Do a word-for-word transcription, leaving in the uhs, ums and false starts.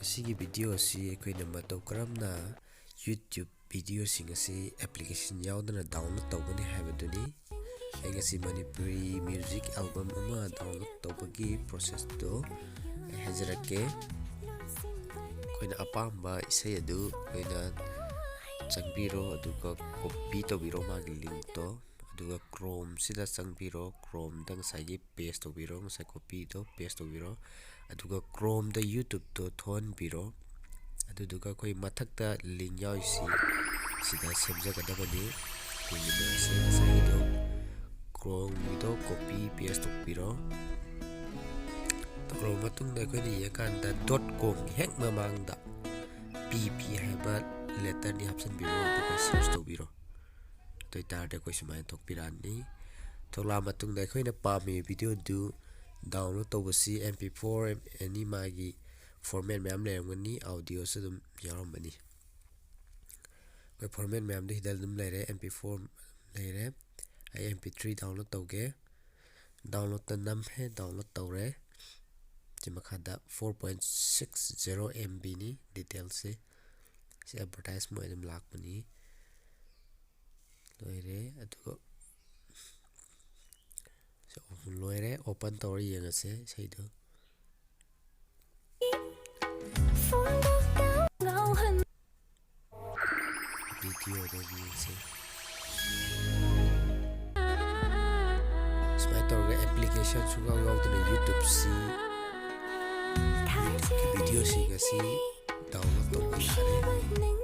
ꯃꯁꯤꯒꯤ video ꯑꯁꯤ ꯑꯩꯈꯣꯏꯅ ꯃꯇꯧ ꯀꯔꯝꯅ YouTube videoꯁꯤꯡ ꯑꯁꯤ application ꯌꯥꯎꯗꯅ download ꯇꯧꯒꯅꯤ ꯍꯥꯏꯕꯗꯨꯅꯤ꯫ ꯑꯩ ꯉꯁꯤ ꯃꯅꯤꯄꯨꯔꯤ music album ꯑꯃ download ꯇꯧꯕꯒꯤ processꯇꯣ ꯑꯩ ꯍꯥꯏꯖꯔꯛꯀꯦ꯫ ꯑꯩꯈꯣꯏꯅ ꯑꯄꯥꯝꯕ ꯏꯁꯩ ꯑꯗꯨ ꯑꯩꯈꯣꯏꯅ ꯆꯪꯕꯤꯔꯣ, ꯑꯗꯨꯒ copy ꯇꯧꯕꯤꯔꯣ ꯃꯥꯒꯤ linkꯇꯣ, ꯑꯗꯨꯒ Chromeꯁꯤꯗ ꯆꯪꯕꯤꯔꯣ꯫ Chromeꯗ ꯉꯁꯥꯏꯒꯤ paste ꯇꯧꯕꯤꯔꯣ, ꯉꯁꯥꯏ copyꯗꯣ paste ꯇꯧꯕꯤꯔꯣ, ꯑꯗꯨꯒ Chromeꯗ YouTubeꯇꯣ ꯊꯣꯛꯍꯟꯕꯤꯔꯣ꯫ ꯑꯗꯨꯗꯨꯒ ꯑꯩꯈꯣꯏ ꯃꯊꯛꯇ link ꯌꯥꯎꯔꯤꯁꯤ ꯁꯤꯗ ꯁꯦꯝꯖꯒꯗꯕꯅꯤ꯫ ꯑꯩꯈꯣꯏꯒꯤ ꯃꯥꯁꯦ ꯉꯁꯥꯏꯒꯤꯗꯣ Chromeꯒꯤꯗꯣ copy paste ꯇꯧꯕꯤꯔꯣ꯫ ꯇꯧꯔꯕ ꯃꯇꯨꯡꯗ ꯑꯩꯈꯣꯏꯅ ꯌꯦꯡꯉꯀꯥꯟꯗ dot comꯒꯤ ꯍꯦꯛ ꯃꯃꯥꯡꯗ P P ꯍꯥꯏꯕ letterꯅꯤ ꯍꯥꯞꯆꯤꯟꯕꯤꯔꯣ, ꯑꯗꯨꯒ search ꯇꯧꯕꯤꯔꯣ꯫ ꯑꯗꯨ ꯑꯣꯏꯇꯥꯔꯗꯤ ꯑꯩꯈꯣꯏ ꯁꯨꯃꯥꯏꯅ ꯊꯣꯛꯄꯤꯔꯛꯑꯅꯤ꯫ ꯊꯣꯛꯂꯛꯑ ꯃꯇꯨꯡꯗ ꯑꯩꯈꯣꯏꯅ ꯄꯥꯝꯃꯤꯕ videoꯗꯨ download ꯇꯧꯕꯁꯤ M P four any ꯃꯥꯒꯤ format ꯃꯌꯥꯝ ꯂꯩꯔꯝꯒꯅꯤ, audioꯁꯨ ꯑꯗꯨꯝ ꯌꯥꯎꯔꯝꯃꯅꯤ꯫ ꯑꯩꯈꯣꯏ format ꯃꯌꯥꯝꯗꯣ ꯁꯤꯗ ꯑꯗꯨꯝ ꯂꯩꯔꯦ, M P four ꯂꯩꯔꯦ꯫ ꯑꯩ M P three download ꯇꯧꯒꯦ꯫ Downloadꯇ ꯅꯝꯃꯦ, download ꯇꯧꯔꯦ꯫ ꯁꯤ ꯃꯈꯥꯗ four point six zero MBꯅꯤ detailꯁꯤ꯫ ꯁꯤ advertise ꯃꯣꯏ ꯑꯗꯨꯝ ꯂꯥꯛꯄꯅꯤ꯫ ꯂꯣꯏꯔꯦ꯫ ꯑꯗꯨꯒ ꯁꯤ ꯂꯣꯏꯔꯦ, open ꯇꯧꯔ ꯌꯦꯡꯉꯁꯦ ꯏꯁꯩꯗꯣ꯫ Videoꯗ ꯌꯦꯡꯁꯦ꯫ ꯁꯨꯃꯥꯏꯅ ꯇꯧꯔꯒ application ꯁꯨꯡꯌꯥꯎ ꯌꯥꯎꯗꯅ YouTubeꯁꯤ, YouTubeꯀꯤ videoꯁꯤꯡ ꯑꯁꯤ download ꯇꯧꯕ ꯌꯥꯔꯦ꯫